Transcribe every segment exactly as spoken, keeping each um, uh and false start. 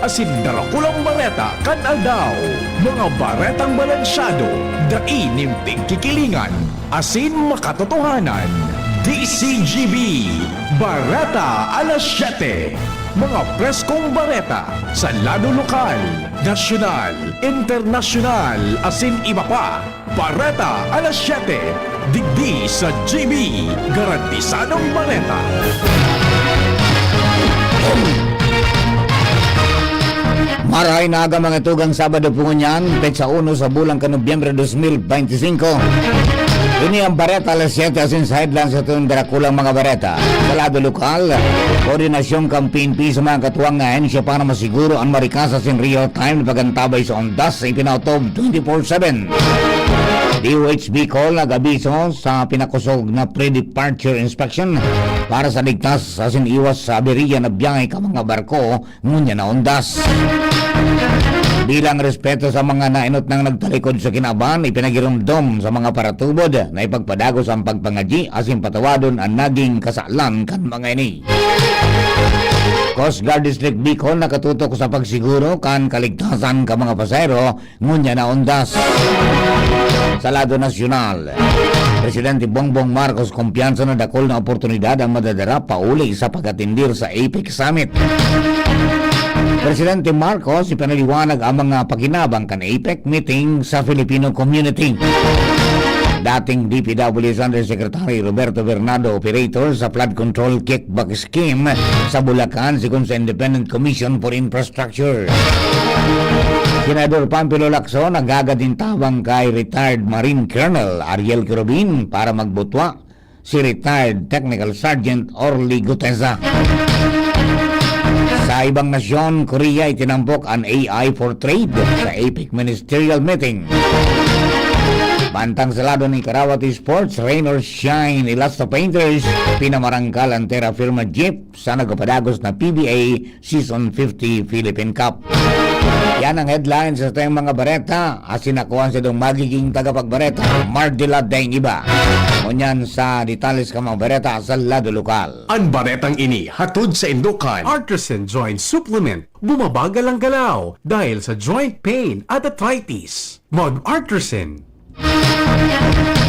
asin Darakulang Bareta kan aldaw. Mga baretang balansyado, dai nin pigkikilingan, asin makatotohanan. D C G B, Bareta alas siyete. Mga preskong bareta sa lado lokal, nasyonal, internasyonal, asin iba pa. Bareta alas siyete, digdi sa G B, garantisadong bareta. Maray na aga, mga tugang, Sabado po ngunyan, petsa uno sa bulan kan Nobyembre dos mil bente singko. Ini ang Bareta alas siyete asin sa headlines sa atong darakulang mga bareta. Sa lado lokal, koordinasyon kan P N P sa mga katuwang na ahensya para masiguro an marikas asin real-time na pag-antabay sa ondas sa ipinautob twenty-four seven. D O H Bicol nag-abiso sa pinakosog na pre-departure inspection para sa ligtas asin iwas sa aberya na biyahe kan mga barko ngunyan na ondas. Bilang respeto sa mga naenot nang nagtalikod sa kinaban, ipinagiromdom sa mga paratubod na ipagpadagos ang pagpangadyi asin patawadon an naging kasalan kan mga ini. Coast Guard District Bicol nakatutok sa pagsiguro kan kaligtasan kan mga pasahero ngunyan na ondas. Sa lado nasyonal, Presidente Bongbong Marcos kumpiyansa na dakul na oportunidad ang madadara pauli sa pag-atendir sa APEC Summit. Presidente Marcos ipinaliwanag ang mga pakinabang kan APEC meeting sa Filipino community. Dating D P W S Undersecretary Roberto Bernardo, operator sa flood control kickback scheme sa Bulacan, sigon sa Independent Commission for Infrastructure. Senador Panfilo Lacson naghagad nin tabang kay retired Marine Colonel Ariel Quirobin para magbutwa si retired Technical Sergeant Orly Guteza. Sa ibang nasyon, Korea itinampok an A I for trade sa APEC Ministerial Meeting. Mantang sa lado nin Karawati Sports, rain or shine, Ilasta Painters pinamarangkal an Terra Firma Jeep sa nagpapadagos na P B A Season fifty Philippine Cup. Yan ang headlines sa tayong mga bareta. Asin ako ang sadong magiging tagapagbareta, Mardila Daing Iba. Ngunyan sa detalles kan mga bareta sa lado lokal. An baretang ini hatod sa indokan. Artisan Joint Supplement. Bumabagal ang galaw dahil sa joint pain at arthritis. Mag-Artisan.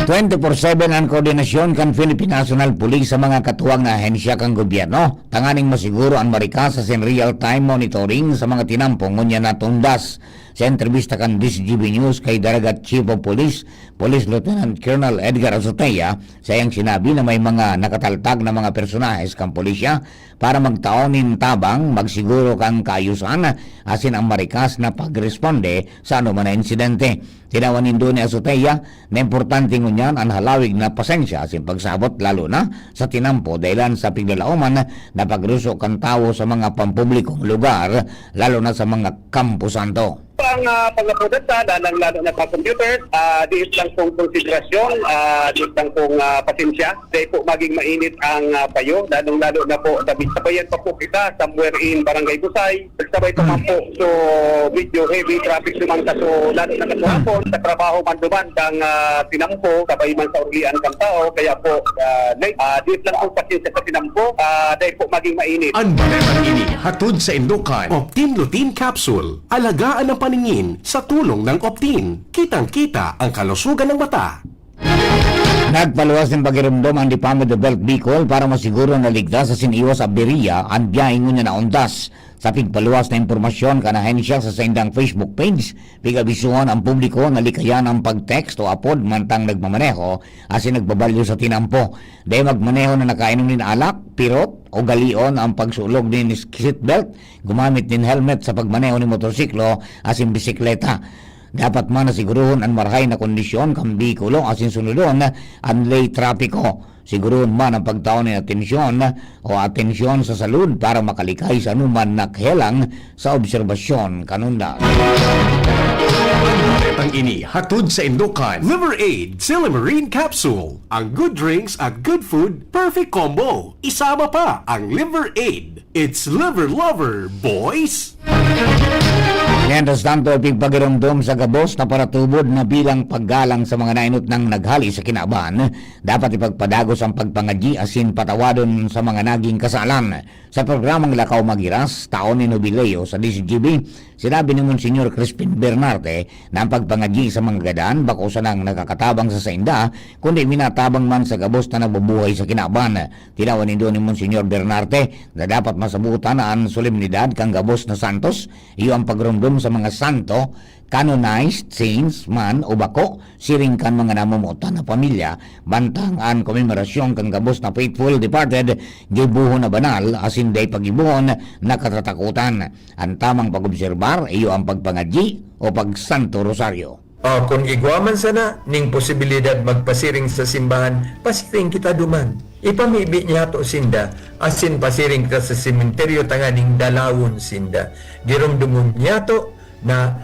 Twenty-four seven ang koordinasyon kan Philippine National Police sa mga katuwang na ahensya kan gobyerno, tanganing masiguro an marikas asin real-time monitoring sa mga tinampo ngunyan na ondas. Sa entrebista kan D C G B News kay Daragat Chief of Police, Police Lieutenant Colonel Edgar Azotea, saiyang sinabi na may mga nakataltag na mga personahes kan pulisya para magtao nin tabang, magsiguro kan kaayusan, asin ang marikas na pagresponde sa anoman na insidente. Tinawan nindo ni Azotea na importante ngunyan an halawig na pasensya asin pagsabot, lalo na sa tinampo dahelan sa piglalaoman na pagruso kan tawo sa mga pampublikong lugar, lalo na sa mga kamposanto. Ang, ah, pagkakudat sa, lalong-lalo na sa computers, ah, diis lang pong konsiderasyon, ah, diis lang pong, ah, pasensya. Dahil po maging mainit ang, ah, payo, lalong-lalo na po, sabi, sabayan pa po kita somewhere in Barangay Busay. Nagsabay pa man po. So, medyo heavy traffic naman ka. So, lalo na sa hapon, sa trabaho man duman, kang, ah, tinampo, sabay man sa ulian kang tao. Kaya po, ah, late. Ah, diis lang po pasensya sa tinampo. Ah, dahil po maging mainit. An baretang ini hatod sa indokan. Optin Lutein Capsule. Alagaan ang paningin sa tulong ng Optin. Kitang-kita ang kalusugan ng mata. Nagpaluwas nin pagiromdom ang Department of Health Bicol para masiguro na ligtas asin iwas aberya an biyahe ngunyan na ondas. Sa pigpaluwas na impormasyon kan ahensya sa saindang Facebook page, pig-abisuhan ang publiko na likayan ang pag-text o apod mantang nagmamaneho asin nagbabalyo sa tinampo. Dai magmaneho na nakainom nin alak, pirot, ugalion ang pagsulog nin seatbelt, gumamit nin helmet sa pagmaneho nin motorsiklo asin bisikleta. Dapat man na sigurohon an marahay na kondisyon kan behikulo asin sunodon an ley trapiko. Sigurohon man ang pagtao nin atensyon o atensyon sa salud para makalikay sa anoman na kahelang sa obserbasyon kan ondas. Ang ini hatod sa indokan. Liver Aid Silymarin Capsule. Ang good drinks at good food, perfect combo. Isama pa ang Liver Aid. It's Liver Lover, boys! Mientras tanto, ipigpagiromdom sa gabos na paratubod na bilang paggalang sa mga nainot nang naghali sa kinaban, dapat ipagpadagos ang pagpangadyi asin patawadon sa mga naging kasalan. Sa programang Lakaw Maghiras, taon nin Hubileo sa D Z G B, sinabi ni Monsignor Crispin Bernarte na ang pagpangadyi sa mga gadan bako sanang nakakatabang sa sainda, kundi minatabang man sa gabos na nabubuhay sa kinaban. Tinawan nindo ni Monsignor Bernarte na dapat masabutan an solemnidad kan gabos na santos, iyo ang pagromdom sa mga santo, canonized saints man o bako, siring kan mga namomotan na pamilya, bantang an komemorasyon kan gabos na faithful departed, gibohon na banal, asin dai pagibohon na katatakotan. An tamang pag-obserbar, iyo ang pagpangadyi o pagsanto rosaryo. Ah, kun igwa man sana ning posibilidad magpasiring sa simbahan, pasiring kita duman. Ipamibi niyato sinda, asin pasiring kita sa sementeryo tanganing dalawon sinda. Giromdomon niyato na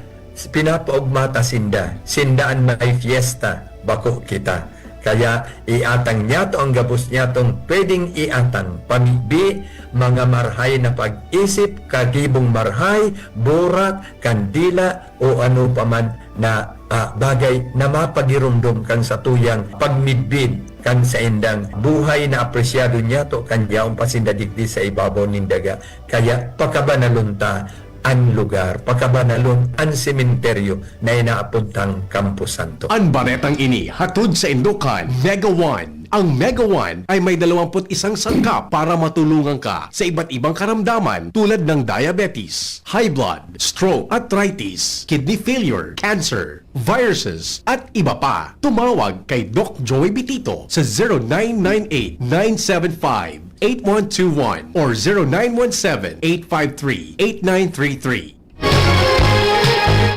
pinapaogma ta sinda. Sinda an may fiesta, bako kita. Kaya iatang niyato ang gabos niyatong pwedeng iatang, pamibi, mga marhay na pag-isip, kagibong marhay, burak, kandila, o ano pa man na, ah, bagay na mapagiromdom kan satuyang pagmidbid kan saindang buhay na apresyado niyato kan yaon pa sinda digdi sa ibabaw nin daga. Kaya pakabanalon ta an lugar, pakabanalon an sementeryo na inaapontang Camposanto. An baretang ini hatod sa Indokan, Mega One. Ang Mega One ay may dalawampu't isang sangkap para matulungan ka sa iba't ibang karamdaman tulad ng diabetes, high blood, stroke, arthritis, kidney failure, cancer, viruses, at iba pa. Tumawag kay Doc Joey Bitito sa zero nine nine eight, nine seven five, eight one two one or zero nine one seven, eight five three, eight nine three three.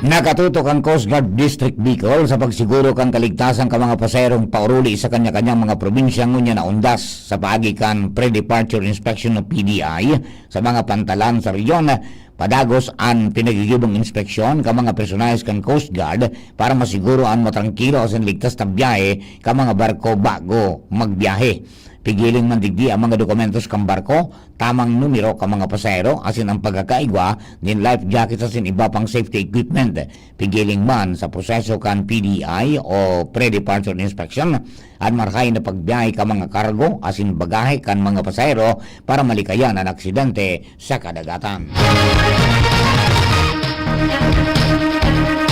Nakatutok ang Coast Guard District Bicol sa pagsiguro kan kaligtasan kan mga pasaherong pauruli sa kanya-kanyang mga probinsya ngunyan na undas. Sa paagi kan pre-departure inspection ng P D I sa mga pantalan sa rehiyon, padagos an pinagigibong inspeksyon kan mga personahes kan Coast Guard para masiguro an matrangkilo asin ligtas na biyahe kan mga barko bago magbiyahe. Pigiling man digdi ang mga dokumentos kan barko, tamang numero kan mga pasahero asin ang pagkakaigwa nin life jackets asin iba pang safety equipment. Pigiling man sa proseso kan P D I o pre-departure inspection an marhay na pagbiyahe kan mga kargo asin bagahe kan mga pasahero para malikayan an aksidente sa kadagatan.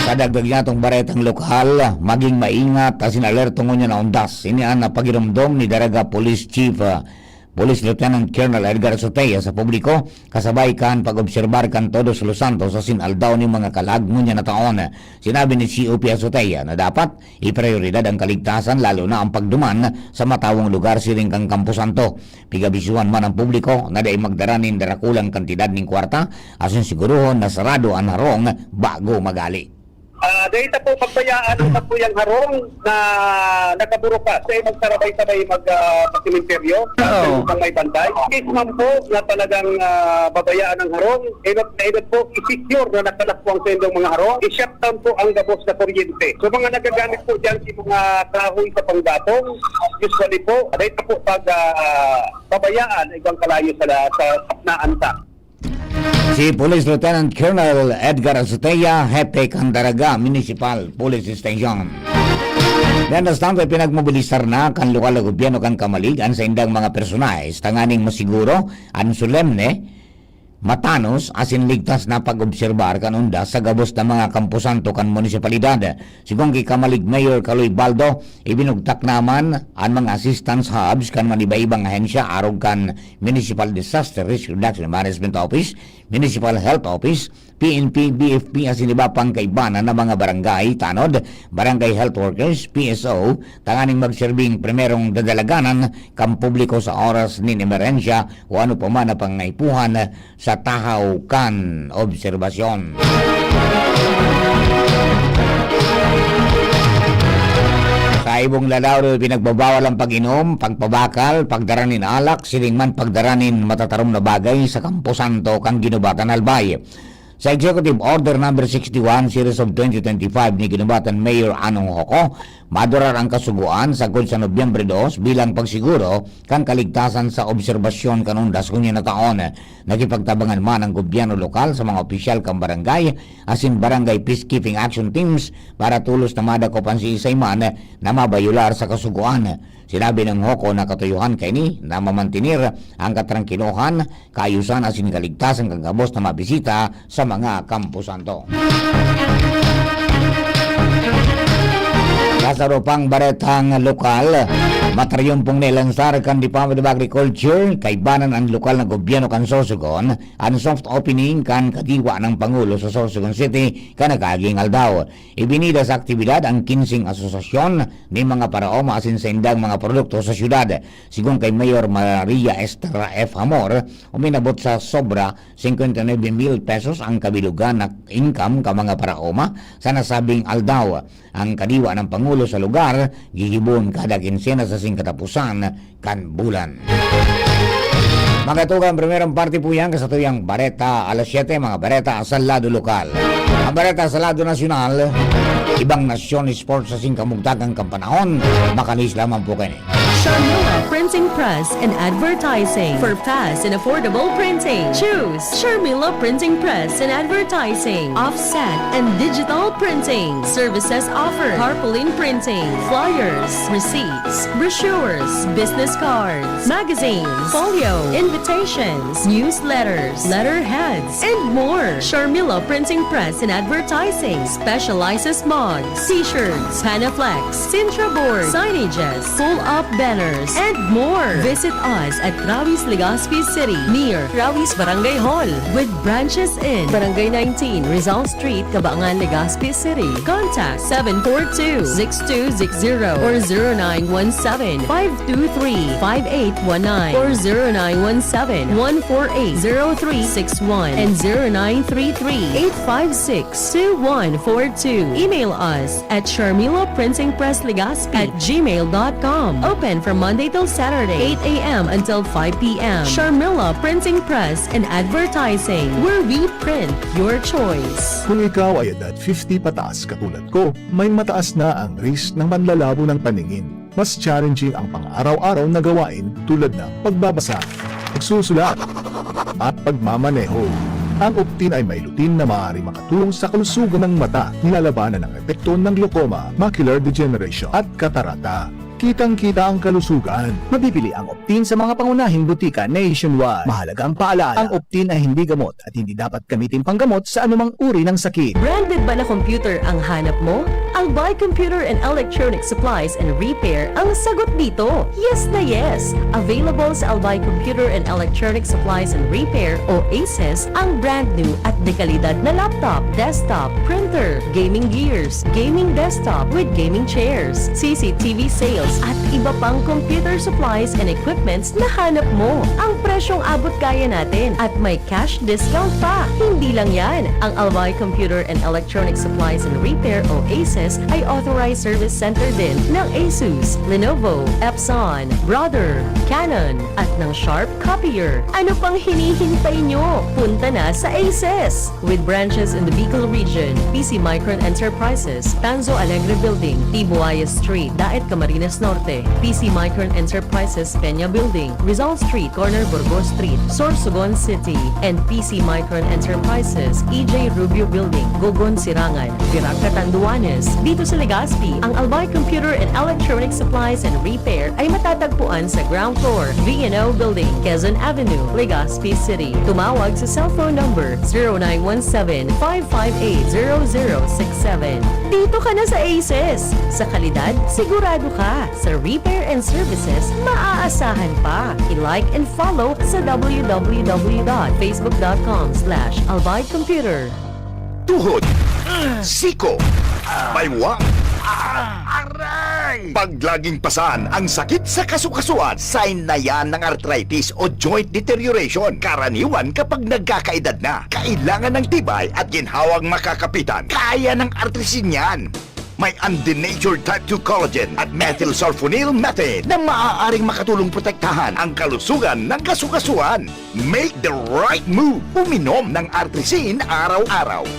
Sa dagdag niyatong baretang lokal, maging maingat asin alerto ngunyan na undas. Ini an pagiromdom ni Daraga Police Chief, ah, Police Lieutenant Colonel Edgar Azotea sa publiko, kasabay kan pag-obserbar kan Todos los Santos asin aldaw nin mga kalag ngunyan na taon. Sinabi ni C O P Azotea na dapat iprioridad ang kaligtasan, lalo na ang pagduman sa matawong lugar siring kan Camposanto. Pig-abisohan man ang publiko na dai magdara nin darakulang kantidad nin kwarta, asin sigurohon na sarado an harong bago maghali. Ah, dai ta po pagbayaan ang satuyang harong na nakaburukas. Dai magsarabay-sabay mag, ah, pasementeryo. Oo. Sa may bantay. Case man po na talagang, ah, babayaan ang harong, enot na enot po, i-secure na nakalak po ang sendong mga harong. I-shutdown po ang gabos na kuryente. So, mga nagagamit po dyan, si mga kahoy sa panggatong, usually po, dai ta po pag, ah, babayaan, igwang kalayo sa, sa saknaan ta. Si Police Lieutenant Colonel Edgar Azotea, hepe kan Daraga Municipal Police Station. Mientras tanto, ipinagmobilisar na kan lokal na gobyerno kan Camalig an saindang mga personahes tanganing masiguro an solemne, matanos asin ligtas na pag-obserbar kan undas sa gabos na mga kamposanto kan munisipalidad. Sigon ki Camalig Mayor Kaloy Baldo, ibinugtak naman an mga assistance hubs kan maniba-ibang ahensya arog kan Municipal Disaster Risk Reduction Management Office, Municipal Health Office, P N P, B F P asin iba pang kaibanan na mga barangay tanod, barangay health workers, P S O, tanganing magserbing primerong dadalaganan kan publiko sa oras nin emerhensya o ano pa man na pangaipuhan sa tahaw kan obserbasyon. Sa ibong lalaw, pinagbabawal ang pag-inom, pagpabakal, pagdara nin alak, siring man pagdara nin matatarom na bagay sa kamposanto kan ginubatan na albay. Sa Executive Order Number sixty-one, Series of twenty twenty-five ni Guinobatan Mayor Anong Hoco, madurar ang kasugoan sagkod sa Nobyembre dos bilang pagsiguro kan kaligtasan sa obserbasyon kan undas ngunyan na taon. Nakipagtabangan man ang gobyerno lokal sa mga opisyal kan barangay asin Barangay Peacekeeping Action Teams para tolos na madakop an siisay man na mabayolar sa kasugoan. Sinabi nin Hoco na katuyohan kaini na mamantener ang katrangkilohan, kaayusan asin kaligtasan kan gabos na mabisita sa mga kamposanto. Sa sarong baretang lokal, matarayumpong nailansar kan Department of Agriculture, kaibanan an lokal na gobyerno kan Sorsogon, an soft opening kan Kadiwa nin Pangulo sa Sorsogon City kan nakaaging aldaw. Ibinida sa aktibidad ang kinseng asosasyon nin mga paraoma asin saindang mga produkto sa syudad. Sigon kay Mayor Maria Esther F. Hamor, uminabot sa sobra singkwenta y nuebe mil pesos ang kabilugan na income kan mga paraoma sa nasabing aldaw. Ang Kadiwa nin Pangulo sa lugar gigibohon kada kinsenas asin kataposan kan bulan. Magatugang primerong parte po yan, kasatuyang bareta alas siyete, mga bareta sa lado lokal. Ang bareta sa lado nasyonal, ibang nasyon, sports asin kamugtakan kan panahon, makalis lamang po kayo. Sharmila Printing Press and Advertising. For fast and affordable printing, choose Sharmila Printing Press and Advertising. Offset and digital printing. Services offered: tarpaulin printing, flyers, receipts, brochures, business cards, magazines, folio, invitations, newsletters, letterheads, and more. Sharmila Printing Press and Advertising specializes mugs, t-shirts, Panaflex, Sintra board, signages, pull-up banners, and more. Visit us at Rawi's, Legazpi City, near Rawi's Barangay Hall, with branches in Barangay nineteen, Rizal Street, Cabangan, Legazpi City. Contact seven four two, six two six zero or zero nine one seven, five two three, five eight one nine or zero nine one seven, one four eight, zero three six one and zero nine three three, eight five six, two one four two. Email us at Sharmila Printing Press Legazpi at gmail dot com. Open from Monday till Saturday, eight a m until five p m. Sharmila Printing Press and Advertising, where we print your choice. Kung ikaw ay edad fifty pataas katulad ko, may mataas na ang risk ng panlalabo ng paningin. Mas challenging ang pang-araw-araw na gawain tulad ng pagbabasa, pagsusulat, at pagmamaneho. Ang Optin ay may lutein na maaaring makatulong sa kalusugan ng mata, nilalabanan ang epekto ng glaucoma, macular degeneration, at katarata. Kitang-kita ang kalusugan. Mabibili ang Optin sa mga pangunahing butika nationwide. Mahalagang paalala, ang Optin ay hindi gamot at hindi dapat gamitin panggamot sa anumang uri ng sakit. Branded ba na computer ang hanap mo? Albay Computer and Electronic Supplies and Repair ang sagot dito. Yes na yes! Available sa Albay Computer and Electronic Supplies and Repair o ACES ang brand new at dekalidad na laptop, desktop, printer, gaming gears, gaming desktop with gaming chairs, C C T V sales at iba pang computer supplies and equipments na hanap mo. Ang presyong abot kaya natin at may cash discount pa. Hindi lang yan, ang Albay Computer and Electronic Supplies and Repair o ACES ay authorized service center din ng Asus, Lenovo, Epson, Brother, Canon, at ng Sharp Copier. Ano pang hinihintay nyo? Punta na sa ACES! With branches in the Bicol region, P C Micron Enterprises, Tanzo Alegre Building, Tibuaya Street, Daet, Camarines Norte, P C Micron Enterprises, Peña Building, Rizal Street, corner Burgos Street, Sorsogon City, and P C Micron Enterprises, E J Rubio Building, Gogon, Sirangan, Virac, Catanduanes. Dito sa Legazpi, ang Albay Computer and Electronic Supplies and Repair ay matatagpuan sa ground floor, V and O Building, Quezon Avenue, Legazpi City. Tumawag sa cellphone number zero nine one seven, five five eight, zero zero six seven. Dito ka na sa ACES! Sa kalidad, sigurado ka. Sa repair and services, maaasahan pa. I-like and follow sa w w w dot facebook dot com slash albay computer. Tuhod, siko, baywang, aray! Pag laging pasan ang sakit sa kasukasuan, sign na yan ng arthritis o joint deterioration. Karaniwan kapag nagkakaedad na, kailangan ng tibay at ginhawang makakapitan. Kaya ng Artrisin yan. May undenatured type two collagen at methylsulfonyl methane na maaaring makatulong protektahan ang kalusugan ng kasukasuan. Make the right move. Uminom ng Artrisin araw-araw.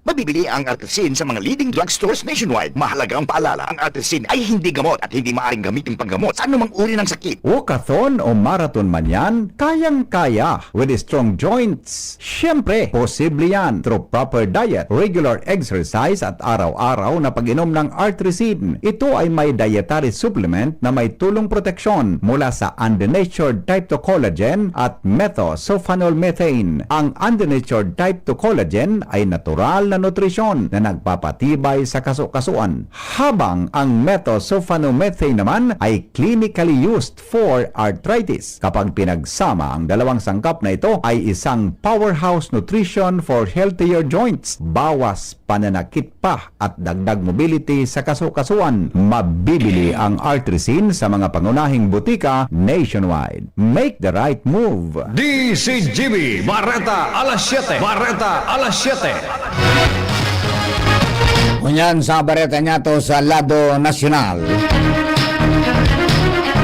Mabibili ang Artrisin sa mga leading drugstores nationwide. Mahalagang paalala, ang Artrisin ay hindi gamot at hindi maaaring gamitin panggamot sa anumang uri ng sakit. Walkathon o marathon man yan, kayang-kaya with strong joints. Siyempre, posible yan through proper diet, regular exercise at araw-araw na pag-inom ng Artrisin. Ito ay may dietary supplement na may tulong proteksyon mula sa undenatured type two collagen at methylsulfonyl methane. Ang undenatured type two collagen ay natural na nutrisyon na nagpapatibay sa kasukasuan, habang ang methylsulfonyl methane naman ay clinically used for arthritis. Kapag pinagsama, ang dalawang sangkap na ito ay isang powerhouse nutrition for healthier joints. Bawas pananakit pa at dagdag mobility sa kasukasuan. Mabibili ang Artrisin sa mga pangunahing butika nationwide. Make the right move. D C G B, Bareta alas siyete. Bareta alas siyete. Ngunyan sa bareta niyato sa lado nasyonal.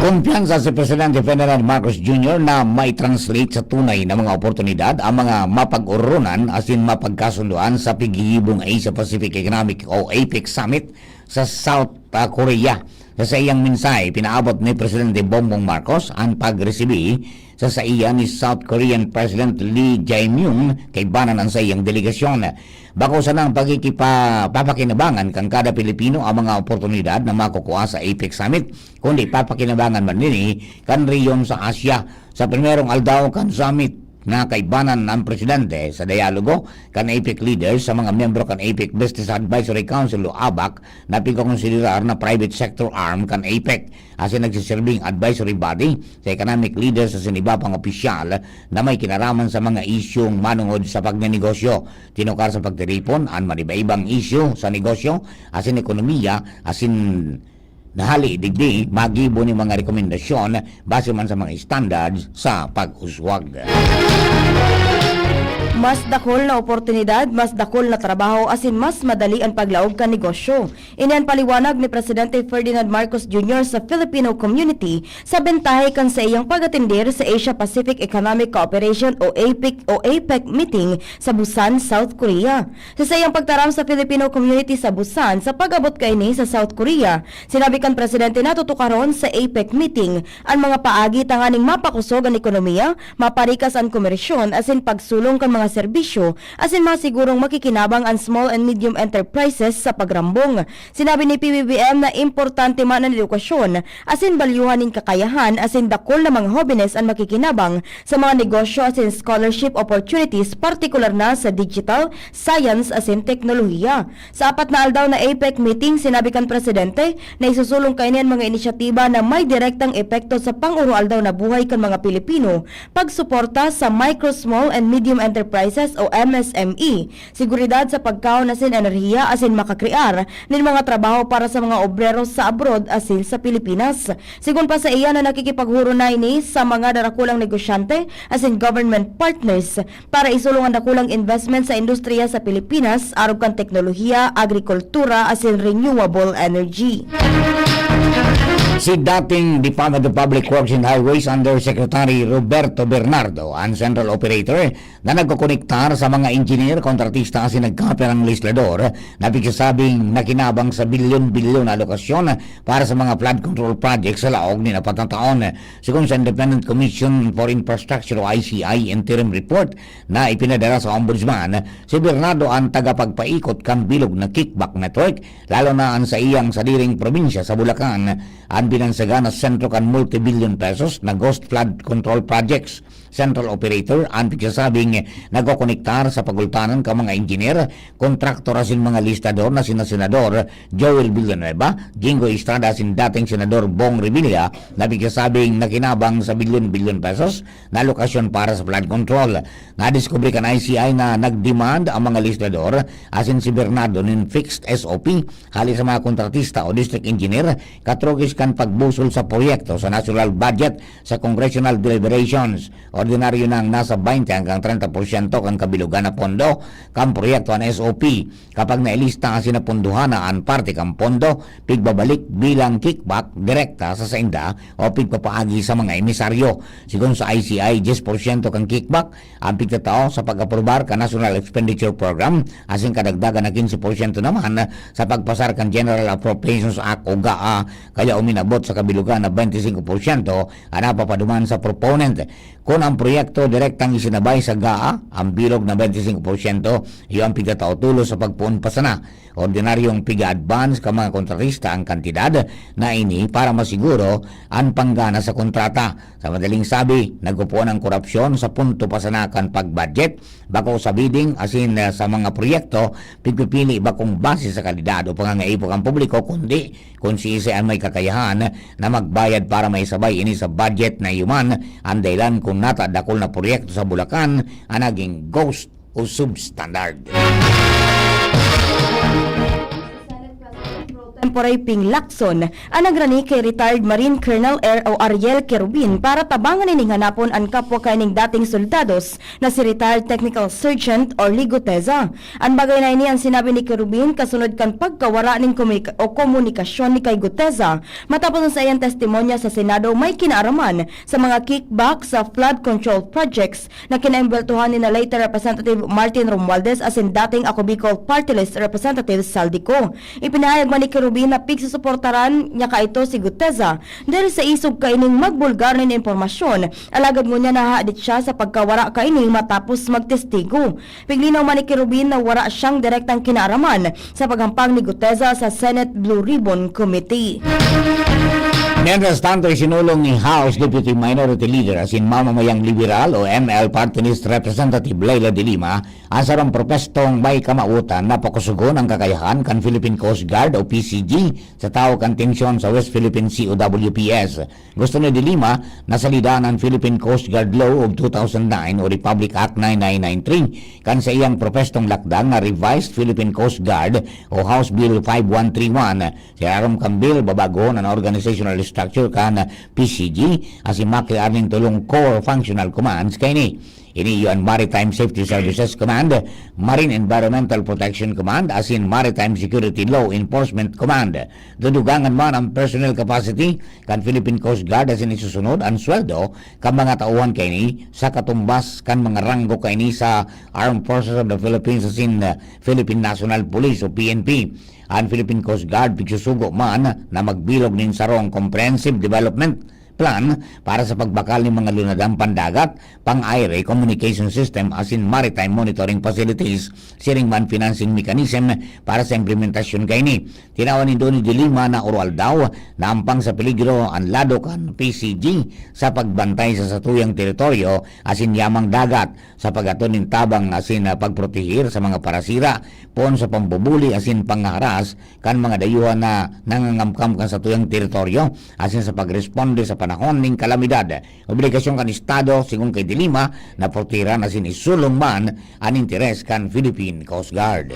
Kumpiyansa si Presidente Ferdinand Marcos Junior na mai-translate sa tunay na mga oportunidad ang mga mapag-ororonan asin mapagkasundoan sa pigigibong Asia-Pacific Economic o APEC Summit sa South, ah, Korea. Sa saiyang mensahe, pinaabot ni Presidente Bongbong Marcos an pagresibi sa saiya ni South Korean President Lee Jae-myung kaibanan an saiyang delegasyon. Bako sanang pakikipa-, papakinabangan kan kada Pilipino ang mga oportunidad na makukua sa APEC Summit, kundi papakinabangan man ini kan rehiyon sa Asia. Sa primerong aldaw kan summit, nakaibanan an presidente sa dialogo kan APEC leaders sa mga miyembro kan APEC Business Advisory Council o ABAC na pigkokonsiderar na private sector arm kan APEC, asin nagsiserbing advisory body sa economic leaders asin iba pang opisyal na may kinaraman sa mga isyung manongod sa pagnenegosyo. Tinukar sa pagtiripon an manibaibang isyu sa negosyo asin ekonomiya, asin na hali digdi magibo nin mga rekomendasyon base man sa mga standards sa pag-uswag. Mas dakul na oportunidad, mas dakul na trabaho, asin mas madali an paglaog kan negosyo. Ini an paliwanag ni Presidente Ferdinand Marcos Junior sa Filipino community sa bentahe kan saiyang pag-atender sa Asia-Pacific Economic Cooperation o APEC, o APEC meeting sa Busan, South Korea. Sa saiyang pagtaram sa Filipino community sa Busan sa pag-abot kaini sa South Korea, sinabi kan presidente na tutukaron sa APEC meeting an mga paagi tanganing mapakosog an ekonomiya, maparikas an komersyon asin pagsulong kan mga serbisyo, asin masigurong makikinabang an small and medium enterprises sa pagrambong. Sinabi ni P B B M na importante man an edukasyon asin balyuhan nin kakayahan asin dakul na mga hobenes an makikinabang sa mga negosyo asin scholarship opportunities, partikular na sa digital, science asin teknolohiya. Sa apat na aldaw na APEC meeting, sinabi kan presidente na isusulong kaini an mga inisyatiba na may direktang epekto sa pang-oroaldaw na buhay kan mga Pilipino, pagsuporta sa micro, small and medium enterprises o M S M E, seguridad sa pagkaon asin enerhiya asin makakrear nin mga trabaho para sa mga obrero sa abroad asin sa Pilipinas. Sigon pa saiya na nakikipaghuro na ini sa mga darakulang negosyante asin government partners para isulong an dakulang investment sa industriya sa Pilipinas arog kan teknolohiya, agrikultura asin renewable energy. Si dating Department of Public Works and Highways Undersecretary Roberto Bernardo an central operator na nagkokonektar sa mga engineer, kontratista asin nagkapirang legislador na pigsasabing nakinabang sa bilyon-bilyon na alokasyon para sa mga flood control projects sa laog nin apat na taon. Sigon sa Independent Commission for Infrastructure o I C I interim report na ipinadara sa Ombudsman, si Bernardo an tagapagpaikot kan bilog na kickback network, lalo na an saiyang sadiring probinsya sa Bulacan, an binansagana sentro kan multi-billion pesos na ghost flood control projects. Central operator an pigsasabing nagkokonektar sa pagultanan kan mga engineer, kontraktor asin mga listador na sina Senador Joel Villanueva, Jingo Estrada asin dating Senador Bong Revilla na pigsasabing nakinabang sa bilyon-bilyon pesos na alokasyon para sa flood control. Nadiskubre kan I C I na nag-demand ang mga listador asin si Bernardo nin fixed S O P hali sa mga kontratista o district engineer, katrugis kan pagbusol sa proyekto sa national budget sa congressional deliberations. Ordinaryo nang nasa twenty hanggang treinta porsyento kan kabilugan na pondo kan proyekto an S O P. Kapag nailista asin napunduhan na an parte kan pondo, pigbabalik bilang kickback direkta sa sainda o pigpapaagi sa mga emisaryo. Sigon sa I C I, diyes porsyento kan kickback ang pigtatao sa pag-aprobar kan National Expenditure Program, asin kadagdagan na quince porsyento naman sa pagpasar kan General Appropriations Act o GAA, kaya uminabot sa kabilugan na twenty-five porsyento an napapaduman sa proponent. Kun ang proyekto direktang isinabay sa GAA, ang bilog na twenty-five porsyento iyo ang pigtatao tolos sa pagpoon pa sana. Ordinaryong piga-advance kan mga kontratista ang kantidad na ini para masiguro an panggana sa kontrata. Sa madaling sabi, nagpopoon ang korupsyon sa punto pa sana kan pag-budget, bako sa bidding, asin, eh, sa mga proyekto, pigpipili bakong base sa kalidad o pangangaipo kan publiko, kundi kun siisay an may kakayahan na magbayad para maisabay ini sa budget na iyo man. An dahilan kun nata dakul na proyekto sa Bulacan an naging ghost o substandard. Temporary Ping Lacson, an nagrani kay retired Marine Colonel Air o Ariel Querubin para tabangan nining hanapon an kapwa kaining dating soldados na si retired Technical Sergeant Orly Guteza. An bagay na ini an sinabi ni Querubin kasunod kan pagkawara nin komunika-, o komunikasyon ni kay Guteza matapos an saiyang testimonya sa Senado may kinaaraman sa mga kickback sa flood control projects na kinaembweltohan ni na late Representative Martin Romualdez asin dating Ako Bicol Party List Representative Saldico. Ipinahayag man ni Querubin na pigsusuportaran niya kaito si Guteza dahil sa isog kaining magbulgar nin impormasyon, alagad ngunyan nahahadit siya sa pagkawara kaini matapos magtestigo. Piglinaw man ni Querubin na wara siyang direktang kinaaraman sa paghampang ni Guteza sa Senate Blue Ribbon Committee. Mientras tanto, isinulong ni House Deputy Minority Leader asin mamamayang liberal o M L Party List Representative Leila de Lima ang sarong propestong may kamawotan na pakusugon ang kakayahan kan Philippine Coast Guard o P C G sa tawo kan tensyon sa West Philippine Sea o W P S. Gusto ni De Lima na salidan an Philippine Coast Guard Law of two thousand nine o Republic Act nine nine nine three kan saiyang propestong lakdang na Revised Philippine Coast Guard o House Bill five one three one. Sa irarom kan bill, babagohon an organizational structure kan P C G asin makiar nin tolong core functional commands kaini. Ini iyo an Maritime Safety Services Command, Marine Environmental Protection Command, asin Maritime Security Law Enforcement Command. Dudugangan man ang personnel capacity kan Philippine Coast Guard asin isusunod an sweldo kan mga tauhan kaini sa katumbas kan mga ranggo kaini sa Armed Forces of the Philippines asin, uh, Philippine National Police o P N P. An Philippine Coast Guard pigsusugo man na magbilog nin sarong comprehensive development plan para sa pagbakal nin mga lunadang pandagat, pang-aire, communication system asin maritime monitoring facilities, siring man financing mechanism para sa implementasyon kaini. Tinawan ni Donny de Lima na oro-aldaw na ampang sa peligro an lado kan P C G sa pagbantay sa satuyang teritoryo asin yamang dagat sa pag-aton nin tabang asin, ah, pagprotehir sa mga parasira poon sa pambubuli asin pangharas kan mga dayuhan na nangangamkam kan satuyang teritoryo asin sa pagresponde sa panahon nin kalamidad. Obligasyon kan Estado, sigon kay De Lima, na protehiran asin isulong man an interes kan Philippine Coast Guard.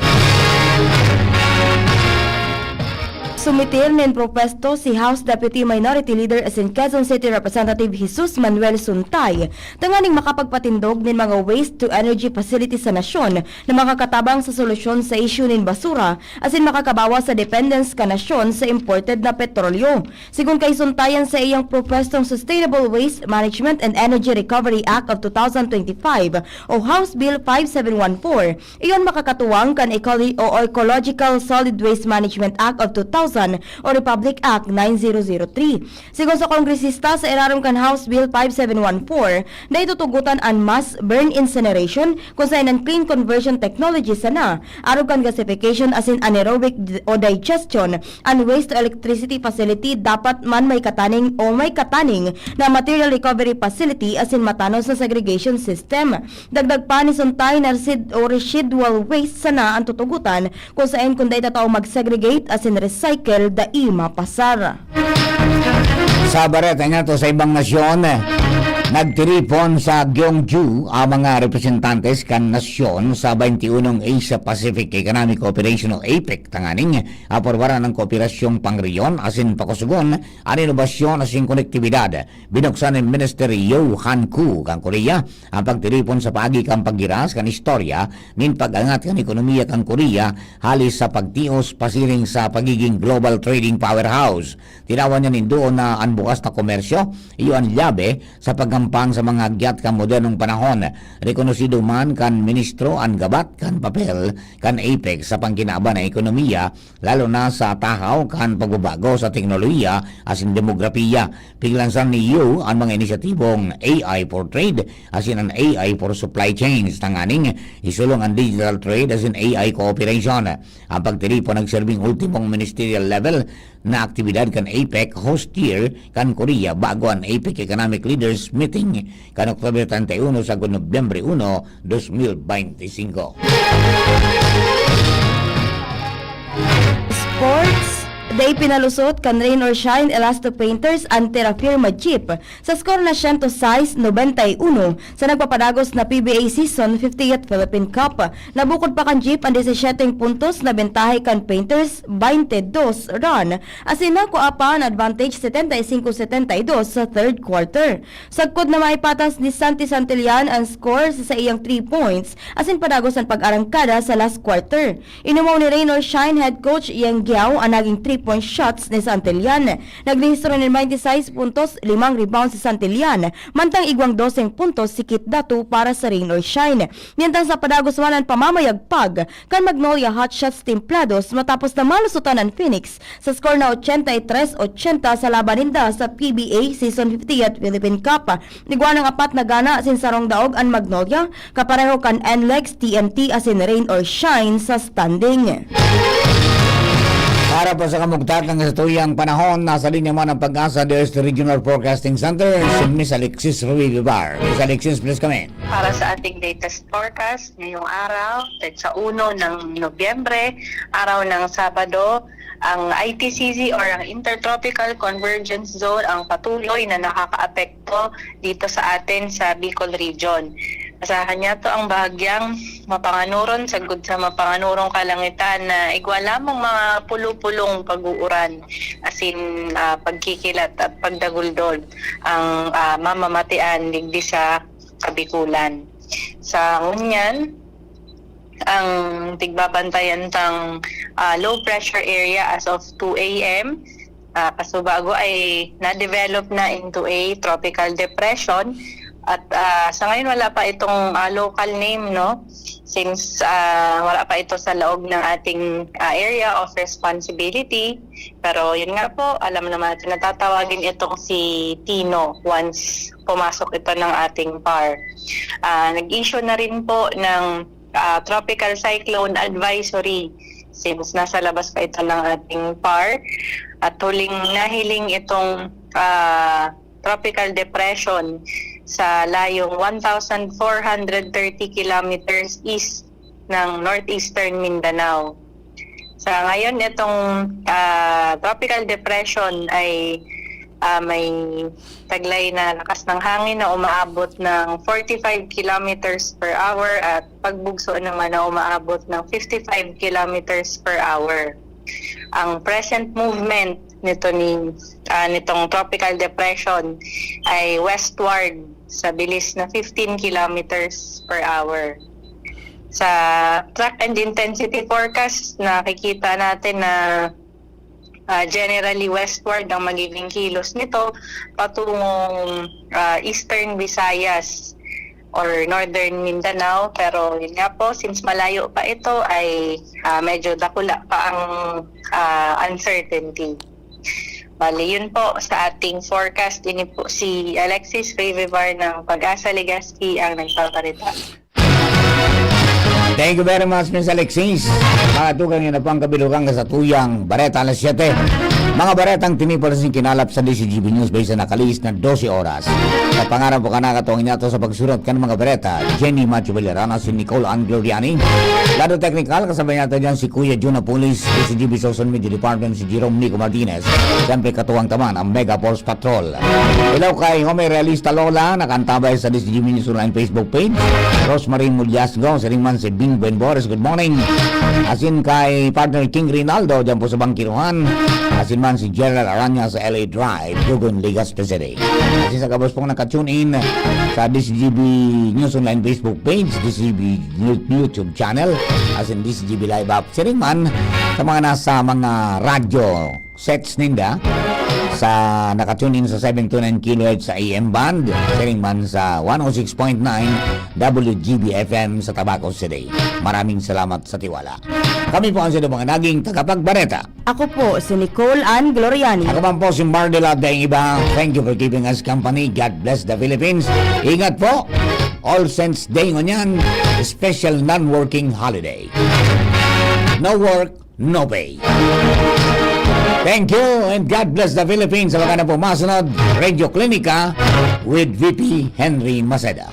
Sumitir nin propuesto si House Deputy Minority Leader asin Quezon City Representative Jesus Manuel Suntay tanganing makapagpatindog nin mga waste to energy facility sa nasyon na makakatabang sa solusyon sa isyu nin basura asin makakabawas sa dependence kan nasyon sa imported na petrolyo. Sigon kay Suntay, an saiyang propuestong Sustainable Waste Management and Energy Recovery Act of two thousand twenty-five o House Bill five seven one four, iyon makakatuwang kan Ecolo-, o Ecological Solid Waste Management Act of two thousand o Republic Act nine zero zero three. Sigon sa kongresista, sa irarom kan House Bill five seven one four, naitutugotan an mass burn incineration, kun saen an clean conversion technology sana, arog kan gasification asin anaerobic d-, o digestion, an waste to electricity facility dapat man may kataning o may kataning na material recovery facility asin matanos na segregation system. Dagdag pa ni Suntay na resid-, o residual waste sana an tutugotan, kun saen kun dai tataw mag-segregate asin recycle, dai mapasar. Sa bareta niya to sa ibang nasyon, Nagtiripon sa Gwangju ang mga representantes kan nasyon sa twenty-unong Asia Pacific Economic Cooperation o APEC tanganing aprubaran ang kooperasyong pangrehiyon asin pakusugon an inobasyon asin konektibidad. Binuksan ni Minister Yo Han-ku kan Korea ang pagtiripon sa paagi kan paghiras kan istorya nin pag-angat kan ekonomiya kan Korea hali sa pagtios pasiring sa pagiging global trading powerhouse. Tinawan niya nin duon na an bukas na komersyo iyo an lyabe sa paghampang sa mga agyat kan modernong panahon. Rekonosido man kan ministro an gabat kan papel kan APEC sa pangkinaban na ekonomiya, lalo na sa tahaw kan pagbabago sa teknolohiya asin demografiya. Piglansan ni Yu an mga inisyatibong A I for Trade asin an A I for Supply Chains tanganing isulong an digital trade asin A I cooperation. Ang pagtiripon nagserbing ultimong ministerial level na aktibidad kan APEC host year kan Korea bago an APEC Economic Leaders Meeting kan Oktubre treinta y uno sagkod Nobyembre uno, dos mil beintisinko. Sports. Day pinalusot kan Rain or Shine Elasto Painters an Terra Firma Jeep sa score na siyento sais nobenta y uno sa nagpapadagos na P B A Season fiftieth Philippine Cup. Nabukod pa kan Jeep an disesyeteng puntos na bentahe kan Painters, baynte dos run, asin nakua pa an advantage setenta y singko setenta y dos sa third quarter. Sagkod na maipatas ni Santi Santillan an score sa saiyang three points asin padagos an pag-arangkada sa last quarter. Inumaw ni Rain or Shine head coach Yang Giao an naging three-point shots ni Santillan. Nagrehistro nin baynte sais puntos, limang rebounds si Santillan, mantang igwang doseng puntos si Kit Datu para sa Rain or Shine. Miyantang sa padagos man an pamamayagpag kan Magnolia Hotshots Timplados matapos na malusotan an Phoenix sa score na ochenta y tres ochenta sa laban ninda sa P B A Season fiftieth Philippine Cup. Igwa nang apat na gana asin sarong daog an Magnolia, kapareho kan N-Lex, T M T asin Rain or Shine sa standing. Para po sa kamugtatan sa tuyang panahon, nasa linya man ang Pag-asa D S T Regional Forecasting Center, si Miss Alexis Ruiz Vivar. Miss Alexis, please come in. Para sa ating latest forecast ngayong araw, petsa uno ng Nobyembre, araw ng Sabado, ang I T C Z or ang Intertropical Convergence Zone ang patuloy na nakakaapekto dito sa atin sa Bicol Region. Asahan niya to ang bahagyang mapanganuron sagkod sa mapanganurong kalangitan na igwa lamang mga pulo-pulong pag-uuran, asin ah, pagkikilat at pagdaguldol ang ah, mamamatian digdi sa Kabikulan. Sa ngunyan, ang tigbabantayan tang ah, low pressure area as of two a m ah, kasubago ay na-develop na into a tropical depression. At ah, sa ngayon wala pa itong ah, local name, no? Since ah, wala pa ito sa laog ng ating ah, area of responsibility. Pero yun nga po, alam naman natin natatawagin itong si Tino once pumasok ito ng ating par. Ah, nag-issue na rin po ng ah, tropical cyclone advisory since nasa labas pa ito ng ating par. At huling nahiling itong ah, tropical depression sa layong one thousand four hundred thirty kilometers east ng northeastern Mindanao. Sa ngayon, itong ah, tropical depression ay ah, may taglay na lakas ng hangin na umaabot ng forty-five kilometers per hour at pagbugso naman na umaabot ng fifty-five kilometers per hour. Ang present movement nito ni ah, nitong tropical depression ay westward sa bilis na fifteen kilometers per hour. Sa track and intensity forecast, nakikita natin na ah, generally westward ang magiging kilos nito patungong ah, Eastern Visayas or Northern Mindanao. Pero yun nga po, since malayo pa ito, ay ah, medyo dakula pa ang ah, uncertainty. Bali, yun po sa ating forecast. Ini po si Alexis Revivar ng Pag-asa Legazpi ang nagpaparita. Thank you very much, Miss Alexis. Mga tugang, yan na po ang kabilugan sa tuyang Bareta alas siyete. Mga baretang tinipon asin kinalap sa D C G B News Base na nakalihis na dose oras. Sa pangaran po kan nakatuwang niyato sa pagsurat kan mga bareta, Jenny Macho Vallerana, si Nicole Ann Gloriani. Lado teknikal, kasabay natin dyan si Kuya Jun Apulis, D C G B Social Media Department, si Jerome Nico Martinez. Siyempre, katuwang taman ang Mega Force Patrol. Hello kay Homer Realista Lola, nakantabay sa D C G B News Online Facebook page. Rosemary Mulyasgo, siring man si Bing Buen Boris, good morning. Asin kay partner King Rinaldo, dyan po sa Bangkiruhan. Asin man si Gerald Aranya sa L A Drive, Dugon, Legazpi City. Asin sa gabos pong naka-tune in sa D C G B News Online Facebook page, D C G B YouTube channel, asin D C G B Live app. Siring man sa mga nasa mga radyo sets ninda sa naka-tune in sa seven two nine kilohertz sa A M band, siring man sa one oh six point nine W G B F M sa Tabaco City. Maraming salamat sa tiwala. Kami po ang sa mga naging tagapagbareta. Ako po si Nicole Ann Gloriani. Ako man po si Mardela Daing Iba. Thank you for keeping us company. God bless the Philippines. Ingat po. All Saints Day ngunyan, special non-working holiday. No work, no pay. Thank you and God bless the Philippines. Sa mga na po masunod, Radio Klinika with V P Henry Maceda.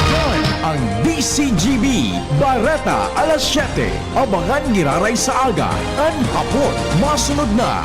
Yan ang D C G B, Bareta alas siyete. Abangan giraray sa aga, kan hapon. Masunod na